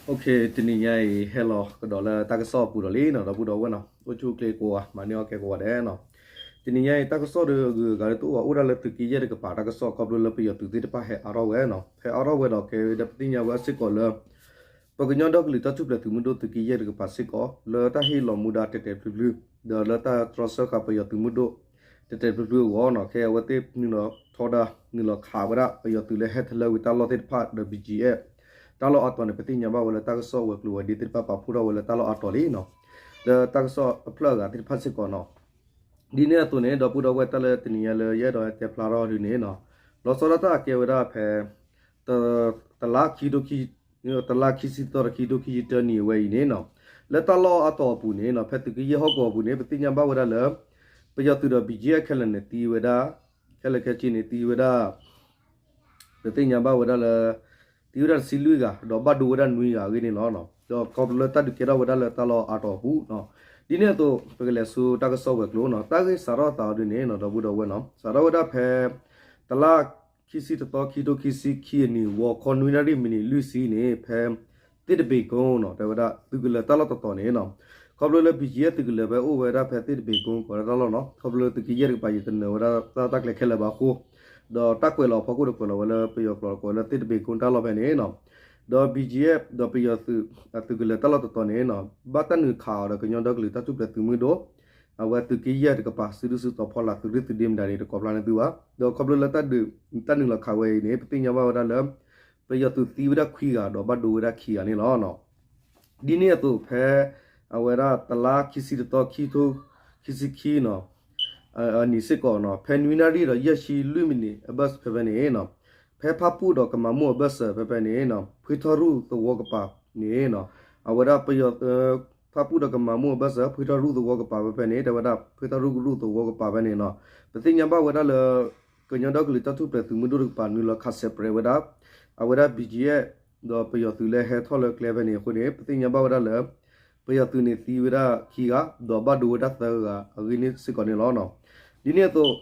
တနံၤညါအံၤ ဟဲလီၤကဒီးလၢတၢ်ကစီၣ်အပူၤဒီးလံနီၤ ဒီပုၢ်ဒီဝဲၢ်နီၤ အိၣ်ဆူၣ်အိၣ်ချ့ကိးဂၤ မၤန့ၢ်အီၣ်ကဲကိးဂၤဒဲးနီၤ. တနံၤညါအံၤ တၢ်ကစီၣ်ဒီးအဂုၤအဂၤလၢတအိၣ်ဘၣ် အိၣ်ဒၣ်လၢသုးက့ယဲၢ်တကပၤတၢ်ကစီၣ် ခီဖျိလၢပယီၤသုးသ့ၣ်တဖၣ်ဟဲအါထီၣ်ဝဲနီၤ ဟဲအါထီၣ်ဝဲဒီးကဲဝဲဒၣ်ပသ့ၣ်ညါဝဲစ့ၢ်ကီးလၢ ပကညီဒီကလုာ်တၢ်ထူၣ်ဖျဲးသုးမုၢ်ဒိၣ်သုးက့ယဲၢ်တကပၤစ့ၢ်ကီး လၢတၢ်ဟ့ၣ်လီၤမူဒါတဲာ်တဲာ်ဖျုးဖျုး ဒီးလၢတၢ်တြီဆၢဃာ်ပယီၤသုးမုၢ်ဒိၣ် တဲာ်တဲာ်ဖျုးဖျုးအဂီၢ်နီၤ ခဲအဝဲသ့ၣ်နုာ်လီၤထီဒါ နုာ်လီၤခးဝဲဒၣ် ပယီၤသုးလၢဟဲထီၣ်လၢဝံၤတၢ်လီၢ်သ့ၣ်တဖၣ်ဒီး ဘီကၠံအ့ၣ် တၢ်လီၢ်အါတီၤန့ၣ် ပသ့ၣ်ညါဘၣ်ဝဲလၢတၢ်ကစီၣ်ဝဲၤကျိၤဝဲၤဒ့သ့ၣ်တဖၣ်ပာ်ဖှိၣ်ထီၣ်ဝဲလၢတၢ်လီၢ်အါတီၤလံနီၤ လၢတၢ်ကစီၣ်အဖျၢၣ်အဂၤသ့ၣ်တဖၣ်စ့ၢ်ကီးနီၤ. ဒ်န့ၣ်အသိးန့ၣ် ဒီပုၢ်ဒီဝဲၢ် တၢ်လၢတနံၤညါလၢယအဲၣ်ဒိးတဲဖျါထီၣ်ဒ်န့ၣ်နီၤ လီၤဆီဒၣ်တၢ်ကဲဝဲဒၣ်ဖဲ တလါခံ တလါခံဆံသီ တခံထိခံဆံတၢနံၤအဝဲအံၤန့ၣ်နီၤ လၢတၢ်လီၢ်အါတီၤအပူၤန့ၣ်နီၤ ဖဲသုးက့ယဲၢ်ဟီၣ်ကဝီၤအပူၤန့ၣ် ပသ့ၣ်ညါဘၣ်ဝဲဒၣ်လၢ ပယီၤသုးဒီး ဘီကၠံအ့ၣ် ခဲလၢာ်န့ၣ်သံဝဲဒၣ် ခဲလၢာ်ခဲဆ့န့ၣ်သံဝဲဒၣ် ပသ့ၣ်ညါဘၣ်ဝဲဒၣ်လၢ သံဝဲဒၣ်တဆံလွံၢ်ဂၤ ဒီးဘၣ်ဒိဝဲဒၣ်နွံဂၤအဂ့ၢ်န့ၣ်လီၤ. ဒီးခီဖျိလၢတၢ်ဒုးကဲထီၣ်ဝဲဒၣ်လၢတၢ်လီၢ်အါတီၤအပူၤ ဒ်န့ၣ်အသိး ပကလဲၤဆူတၢ်ကစီၣ်ဝဲၤကျိၤနီၤ တၢ်ဂ့ၢ်စးထီၣ်အသးဒ်န့ၣ်နီၤ ဒီပုၢ်ဒီဝဲၢ်နီၤ စးထီၣ်ဝဲဒၣ်ဖဲ တလါ ခံဆံတသီ ခံထိခံဆံခံအနံၤ ဂီၤခီနွံနၣ်ရံၣ်မံးနံးလွံၢ်ဆံန့ၣ် ဖဲ သ့ၣ်တဘ့ၣ်ကိ တဲဝဲဒၣ် သုးကလၢၤတၢ်လီၢ်တတီၤန့ၣ်နီၤ ခီဖျိလၢ ဘီကၠံအ့ၣ် သုးကလၢၤဖဲအိၣ်ဝဲဒၣ်ဖဲသ့ၣ်တဘ့ၣ်ကိ ကိးဒၣ်တၢ်လီၢ်နီၤ ခီဖျိလၢသုးက့ယဲၢ်တကပၤ ယတနၢၤဝဲဒၣ်တၢ်ကျဲခဲလၢာ်ဘၣ်အဃိ ဒီးတၢ်ကွဲးလီၤအဖီခိၣ်ဒီးကွဲးလီၤဝဲလၢပယီၤကျိာ် ကွဲးလၢသ့ၣ်တဘ့ၣ်ကိတၢ်လီၢ်ဖဲန့ၣ်နီၤ ဒီး ဘီကၠံအ့ၣ် ဒီးပယီၤသုး သုးကလၢၤတၢ်လီၢ်တတီၤန့ၣ်နီၤ ဘၣ်တၢ်နုာ်ခးအီၤဒီးကညီဒီကလုာ်တၢ်ထူၣ်ဖျဲးသုးမုၢ်ဒိၣ် အဝဲသုးက့ယဲၢ်တကပၤ စုဒုၣ်စုတီၤဖီလာ်သုးရ့ၣ်သုးဒ့မတၤန့ၣ် တကိးဖျါန့ၢ်သုဘၣ် ဒီးခီဖျိလၢတၢ်ဒုး တၢ်နုာ်လီၤခးဝဲအံၤန့ၣ် ပသ့ၣ်ညါဘၣ်ဝဲဒၣ်လၢ ပယီၤသုးသံဝဲဒၣ်ခွံဂၤ ဒီးဘၣ်ဒိဝဲဒၣ်ခံဂၤန့ၣ်လီၤ. ဒ်န့ၣ်အသိးဖဲ အဝဲဒၣ်တလါခံဆံတသီ ခံဆံခံနီၤ အနံၤစ့ၢ်ကီးနီၤ ဖဲနွံနၣ်ရံၣ်ဒီးယဲၢ်ဆံလွံၢ်မံးနံးအဘၢၣ်စၢၤဖဲဖဲန့ၣ်နီၤ ဖဲဖၣ်ပူၣ်ဒီးကမၤမိၢ်အဘၢၣ်စၢၤဖဲဖဲန့ၣ်နီၤ ဖှ့ထီၣ်ရူၢ်သဝီကပၤန့ၣ်နီၤ အဝဲဒၣ်ပယီၤ ဖၣ်ပူၣ်ဒီးကမၤမိၢ်အဘၢၣ်စၢၤ ဖှ့ထီၣ်ရူၢ်သဝီကပၤဖဲဖဲန့ၣ် တဲဝဲဒၣ် ဖှ့ထီၣ်ရူၢ်ကရူၢ်သဝီကပၤဖဲန့ၣ်နီၤ ပသ့ၣ်ညါဘၣ်ဝဲဒၣ်လၢ ကညီဒီကလုာ်တၢ်ထူၣ်ဖျဲးသုးမုၢ်ဒိၣ်တကပၤ နုာ်လီၤခးစဲးပြဲးဝဲဒၣ် အဝဲဒၣ် ဘီကၠံအ့ၣ် ဒီးပယီၤသုးလၢဟဲထီၣ်လၢကျဲဖဲန့ၣ်အဃိန့ၣ် ပသ့ၣ်ညါဘၣ်ဝဲဒၣ်လၢ ပယီၤသုးန့ၣ်သံဝဲဒၣ်ခံဂၤ ဒီးဘၣ်ဒိဝဲဒၣ်သၢဂၤအဂ့ၢ်န့ၣ်စ့ၢ်ကီးန့ၣ်လီၤ. ဒ်န့ၣ်အသိး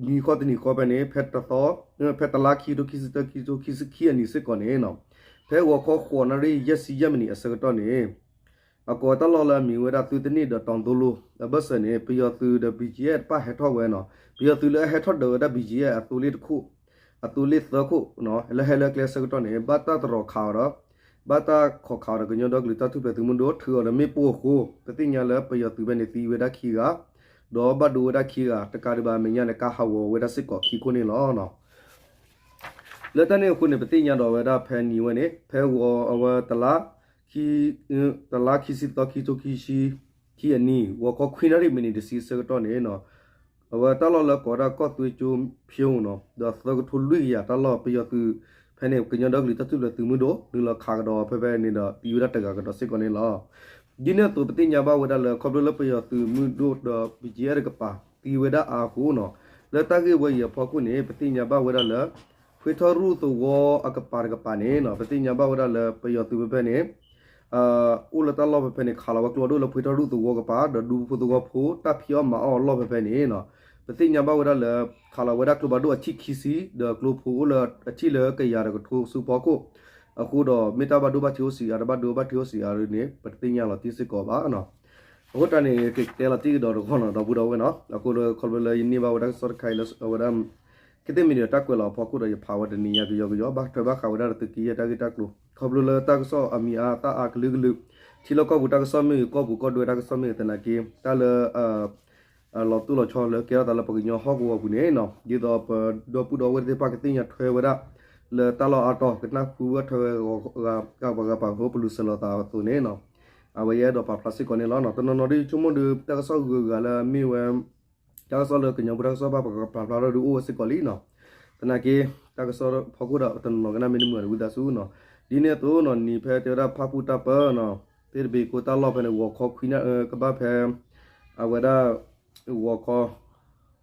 နံၤဃီတနံၤဃီဖဲန့ၣ် ဖဲတသီ ဖဲတလါခံထိခံဆံသၢ ခံထိခံဆံခံအနံၤစ့ၢ်ကီးန့ၣ် ဖဲဂီၤခီဃိးနၣ်ရံၣ်ယဲၢ်ဆံယဲၢ်မံးနံးအဆၢကတီၢ်န့ၣ် အကိးတၢ်လီၢ်လၢအမံၤဝဲဒၣ်သုတနံၣ်ဒီးတီၤသိလိ အဘၢၣ်စၢၤန့ၣ် ပယီၤသုးဒီး ဘီကၠံအ့ၣ် တဖၣ်ဟဲထီၣ်ဝဲနီၤ ပယီၤသုးလၢအဟဲထီၣ်ဒၢးဝဲဒၣ် ဘီကၠံအ့ၣ် အသိလ့ၣ်တခိၣ် အသိလ့ၣ်သၢခိၣ် လၢဟဲလၢကျဲအဆၢကတီၢ်န့ၣ် ဘၣ်တၢ်တရီၤခးအီၤဒီး ဘၣ်တၢ်ခိးခးအီၤဒီးကညီဒီကလုာ်တၢ်ထူၣ်ဖျဲးသုးမုၢ်ဒိၣ် ထုးအီၤဒီးမ့ၣ်ပိၢ်အဃိ ပသ့ၣ်ညါလၢပယီၤသုးဖဲန့ၣ်သံဝဲဒၣ်ခံဂၤ ဒီးဘၣ်ဒိဝဲဒၣ်ခံဂၤ တကးဒံးဘၣ်အမဲာ်ညါန့ၣ် ကါဟးဂီၤဝဲဒၣ်စ့ၢ်ကီးခံခိၣ်န့ၣ်လီၤ. လၢတၢ်န့ၣ်အဃိန့ၣ် ပသ့ၣ်ညါဒီးဝဲဒၣ်ဖဲနံၤဝဲန့ၣ် ဖဲဂီၤအဝဲတလါ ခံ တလါခံဆံသီ ခံထိခံဆံခံအနံၤ ဂီၤခီခွံနၣ်ရံၣ်မံးနံးတဆံအဆၢကတီၢ်န့ၣ် အဝဲတၢ်လီၢ်လၢကိးဝဲဒၣ်ကီၢ်သွ့ကၠိဖၠိနီၤ ဒီးသၢကထိလွံၢ်ကယၤတၢ်လီၢ် ပယီၤသုးဖဲန့ၣ် ကညီဒီကလုာ်တၢ်ထူၣ်ဖျဲးသုးမုၢ်ဒိၣ် နုာ်လီၤခးကဒီးဖဲဖဲန့ၣ်ဒီး သံဝဲဒၣ်တဂၤကဒီးစ့ၢ်ကီးန့ၣ်လီၤ. ဒ်န့ၣ်အသိး ပသ့ၣ်ညါဘၣ်ဝဲဒၣ်လၢ ခီဖျိလၢပယီၤသုးမုၢ်ဒိၣ်ဒီး ဘီကၠံအ့ၣ် တကပၤ သံဝဲဒၣ်အါအဃိနီၤ လၢတၢ်ဂ့ၢ်ဝဲအံၤအဖီခိၣ်န့ၣ် ပသ့ၣ်ညါဘၣ်ဝဲဒၣ်လၢ ဖှ့ထီၣ်ရူၢ်သဝီအကပၤတကပၤန့ၣ် ပသ့ၣ်ညါဘၣ်ဝဲဒၣ်လၢပယီၤသုးဖဲဖဲန့ၣ် အိၣ်လၢတၢ်လီၢ်ဖဲဖဲန့ၣ် ခးလီၤဝဲကျိဖးဒိၣ်လၢဖှ့ထီၣ်ရူၢ်သဝီကပၤ ဒီးဒူဖိသဝီဖိ တၢ်ဖံးအီၣ်မၤအီၣ်အလီၢ်ဖဲဖဲန့ၣ် ပသ့ၣ်ညါဘၣ်ဝဲဒၣ်လၢ ခးလီၤဝဲဒၣ်ကျိဖးဒိၣ်အဆံခံဆံ ဒီးကျိဖိအိၣ်လၢအဆံၣ်လၢကယၤဒီးကထိဆူဖီခိၣ် အဃိဒီးမ့ၢ်တၢ်ဘၣ်ဒိဘၣ်ထံးအိၣ်ဆံးအါ တဘၣ်ဒိဘၣ်ထံးအိၣ်ဆံးအါန့ၣ် ပတသ့ၣ်ညါလီၤတံၢ်စ့ၢ်ကီးဘၣ်. အဃိတၢ်န့ၣ် ကတဲလီၤတံၢ်ကဒီးတဂီၢ်နီၤ ဒီပုၢ်ဒီဝဲၢ်နီၤ အဃိလၢခီဖျိလၢယန့ၢ်ဘၣ်ဝဲဒၣ်တၢ်ကစီၣ်တခါအံၤလၢအဝဲဒၣ် ကသ့ၣ်မံၤဒီးတၢ်ကွဲးလီၤအဖီခိၣ်ဒီး ယဖးဝဲတနံၤညါကယီကယီ ဘၣ်ထွဲဘၣ်ဃးဝဲဒၣ်ဒီးသုးက့ယဲၢ်တၢ်ဂ့ၢ်တၢ်ကျိၤ ခီဖျိလၢတၢ်ကစီၣ်အမံၤအါသၣ်အါကလုာ်ကလုာ် ထံလီၢ်ကီၢ်ပူၤတၢ်ကစီၣ်မ့ၢ်ဂ့ၤ ကီၢ်ပူၤကီၢ်ဒွဲတၢ်ကစီၣ်မ့ၢ်ဂ့ၤသနာ်က့ တၢ်လၢ လီၤတိၢ်လီၤဆီလၢကဲထီၣ်သးလၢပကညီဟီၣ်ကဝီၤပူၤန့ၣ်နီၤ ဒ်သိးပဒီပုၢ်ဒီဝဲၢ်သ့ၣ်တဖၣ်ကသ့ၣ်ညါထွဲဝဲဒၣ် လၢတၢ်လီၢ်အါတီၤ ကနၢ်ဟူဝဲထွဲဝဲ ဂၤပှၤဂၤပှၤဂၤပှၤဂၤပလူၤစၢၤလိာ်သးအသိးန့ၣ်နီၤ အဝဲယအဲၣ်ဒိးပာ်ဖျါစ့ၢ်ကီးန့ၣ်လီၤ. တနီၤနီၤဒ်ဆိကမိၣ်ဒီးတၢ်ကစီၣ်ဂုၤဂၤလၢအမ့ၢ်ဝဲ တၢ်ကစီၣ်လၢကညီဖိတၢ်ကစီၣ်ဘၣ်ပာ်ဖျါထီၣ်ဒုးအိၣ်ဝဲစ့ၢ်ကီးလံနီၤ သနာ်က့ တၢ်ကစီၣ်ဖီခိၣ်ဒီးတနီၤနီၤကနၣ်မ့ၢ်တမုာ်ဒီးဝံသးစူၤနီၤ ဒ်န့ၣ်အသိးနီၤ နံၤဖဲတဲဝဲဒၣ်ဖၣ်ပူၣ်တၢ်ပၢနီၤ သ့ၣ်တဘ့ၣ်ကိတၢ်လီၢ်ဖဲန့ၣ် ဂီၤခီခွံနၣ် ကဘၣ်ဖဲ အဝဲဒၣ် ဂီၤခီ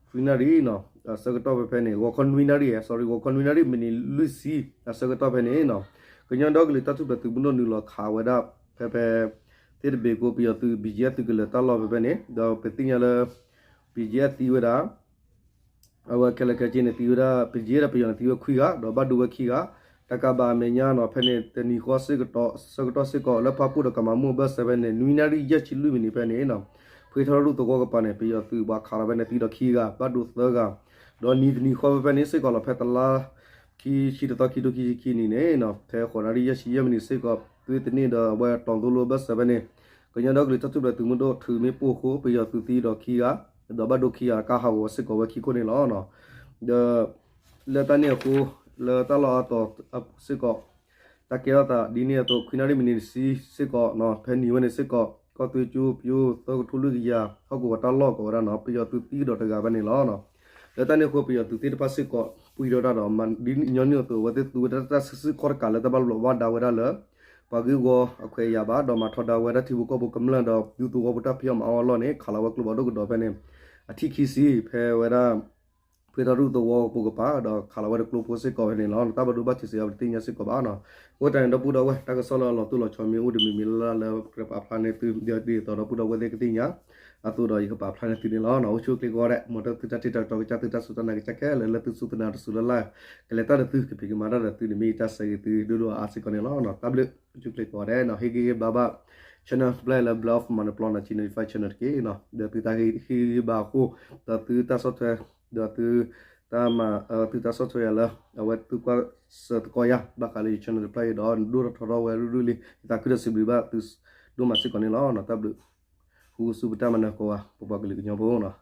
ခွံနၣ်ရံၣ်နီၤ အဆၢကတီၢ်ဖဲဖဲန့ၣ် ဂီၤခီနွံနၣ်ရံၣ် sorry ဂီၤခီနွံနၣ်ရံၣ်မံးနံးလွံၢ်ဆံ အဆၢကတီၢ်ဖဲန့ၣ်နီၤ ကညီဒီကလုာ်တၢ်ထူၣ်ဖျဲးသုးမုၢ်ဒိၣ်နုာ်လီၤခးဝဲဒၣ် ဖဲဖဲ သ့ၣ်တဘ့ၣ်ကိပယီၤသုး ဘံၣ်ကၠံအသုးကလၢၤတၢ်လီၢ်ဖဲဖဲန့ၣ် ဒီးပသ့ၣ်ညါလၢ ဘံၣ်ကၠံအသံဝဲဒၣ် အဝဲခဲလၢာ်ခဲဆ့န့ၣ်သံဝဲဒၣ် ဘံၣ်ကၠံဒီးပယီၤန့ၣ်သံဝဲခွံဂၤ ဒီးဘၣ်ဒိဝဲခံဂၤ တၢ်ကးဘၣ်အမဲာ်ညါနီၤ ဖဲန့ၣ် တနံၤဃီဆၢကတီၢ်စ့ၢ်ကီး လၢဖၣ်ပူၣ်ဒီးကမၤမိၢ်ဘၢၣ်စၢၤဖဲန့ၣ် နွံနၣ်ရံၣ်ယဲၢ်ဆံလွံၢ်မံးနံးဖဲန့ၣ်နီၤ ဖှ့ထီၣ်ရူၢ်သဝီကပၤန့ၣ် ပယီၤသုးပှၤခးလီၤဖဲန့ၣ်သံဒီးခံဂၤ ဘၣ်ဒိသၢဂၤ ဒီးနံၤတနံၤဃီဖဲဖဲန့ၣ်စ့ၢ်ကီးလီၤ ဖဲတလါ ခံဆံတသီ ခံထိခံဆံခံနံၤန့ၣ်နီၤ ဖဲဃိးနၣ်ရံၣ်ယဲၢ်ဆံယဲၢ်မံးနံးစ့ၢ်ကီး သုဝဲသန့ၢ်ဒီးအဝဲတီၤသိလိဘၢၣ်စၢၤဖဲန့ၣ် ကညီဒီကလုာ်တၢ်ထူၣ်ဖျဲးသုးမုၢ်ဒိၣ် ထုးမ့ၣ်ပိၢ်အဃိ ပယီၤသုးသံဒီးခံဂၤ ဒီးဘၣ်ဒိခံဂၤ ကါဟးဂီၤဝဲစ့ၢ်ကီးဝဲခံခိၣ်န့ၣ်လီၤ. ဒီး လၢတၢ်န့ၣ်အဃိ လၢတၢ်လီၢ်အါတီၤစ့ၢ်ကီး တၢ်ကဲထီၣ်သးဒ်န့ၣ်အသိး ခွံနၣ်ရံၣ်မံးနံးတဆံစ့ၢ်ကီး ဖဲနံၤဝဲန့ၣ်စ့ၢ်ကီး ကီၢ်သူလ့ၤကၠိပယိၢ်သၢကထိလွံၢ်ကယၤ ဟီၣ်ကဝီၤတၢ်လီၢ်ကဝဲဒၣ်နီၤ ပယီၤသုးသံကဒီးတဂၤဖဲန့ၣ်လီၤ. လၢတၢ်န့ၣ်အဃိ ပယီၤသုးသ့ၣ်တဖၣ်စ့ၢ်ကီး ပှံၢ်ထီၣ်တၢ်ဒီး မၤဒ်ညီနုၢ်အသိး အဝဲသ့ၣ်သူဝဲဒၣ်တၢ်စုဆူၣ်ခီၣ်တကးလၢတၢ်ဘၣ်လိာ်ဘၣ်ဒါဝဲဒၣ်လၢ ပှၤဂ့ၢ်ဝီအခွဲးအယာ်ဘၣ် ဒီးမၤထီဒါဝဲဒၣ်ထံဖိကီၢ်ဖိကမျၢၢ်ဒီး ဒူသဝီဖိတၢ်ဖံးအီၣ်မၤအီၣ်အလီၢ်န့ၣ် ခးလီၤဝဲကျိဖးဒိၣ်ကဒီးဖဲန့ၣ် အထံၣ်ခံဆံ ဖဲဝဲဒၣ် ဖှ့ထီၣ်ရူၢ်သဝီဖိကပၤ ဒီးခးလီၤဝဲတကျိဖိစ့ၢ်ကီးဖဲန့ၣ်လီၤ. တၢ်ဘၣ်ဒိဘၣ်ထံးစ့ၢ်ကီး ပတသ့ၣ်ညါစ့ၢ်ကီးဘၣ်နီၤ. အဃိတၢ်န့ၣ် ဒီပုၢ်ဒီဝဲၢ် တၢ်ကစီၣ်လၢအလီၤတိၢ်လီၤဆီမ့ၢ်အိၣ်တမံၤမံၤလၢ်လၢ်လၢပကပာ်ဖျါန့ၢ်သု ဒ်သိးဒီပုၢ်ဒီဝဲၢ်သ့ၣ်ကသ့ၣ်ညါ အသိးဒီးယကပာ်ဖျါန့ၢ်သုန့ၣ်လီၤ. အိၣ်ဆူၣ်အိၣ်ချ့ကိးဂၤဒဲး မ်သုတၢ်ထံၣ်တၢ်တီကစၢ် သုတၢ်စူၢ်တၢ်နာ်ကစၢ်ခဲလၢာ် လၢသုစူၢ်သုနာ်တစူၢ်လၢ်လၢ် ကလဲၤတၢ်ဒီးသု ကဖံးကမၤတၢ်ဒီးသုန့ၣ် မ့ၢ်ယတၢ်ဆၢဂ့ၤသုဒိၣ်ဒိၣ်အါအါစ့ၢ်ကီးန့ၣ်လီၤ. တၢ်ဘျုး အိၣ်ဆူၣ်အိၣ်ချ့ကိးဂၤဒဲးနီၤ ဟ့ၣ်ဂံၢ်ဟ့ၣ်ဘါဘၣ် channel ဖျါလၢ Blood of Mano ပျီနီၤ Channel Five Channel တက့ၢ်နီၤ. ဒီးသုတၢ်ဟ့ၣ်ဂံၢ်ဟ့ၣ်ဘါအဃိ ဒီးသုတၢ်ဆီၣ်ထွဲ ဒီးသုတၢ်မၤ သုတၢ်ဆီၣ်ထွဲယၤလၢ အဝဲသုကွၢ်စၢၤသကိးယၤ ဘၣ်ဃးလၢယ channel တဖျါအံၤဒီး ဒိၣ်ထီၣ်ထီထီၣ်ဝဲရုၢ်ရုၢ်လံ ယသးခုဒီးစံးဘျုးဘၣ်သုဒိၣ်မးစ့ၢ်ကီးန့ၣ်လီၤ. တၢ်ဘျုး ဃုဆူပတၢ်မၤနၢၤကိးဂၤ ပပှၤကလုာ်ကညီဖိနီၤ.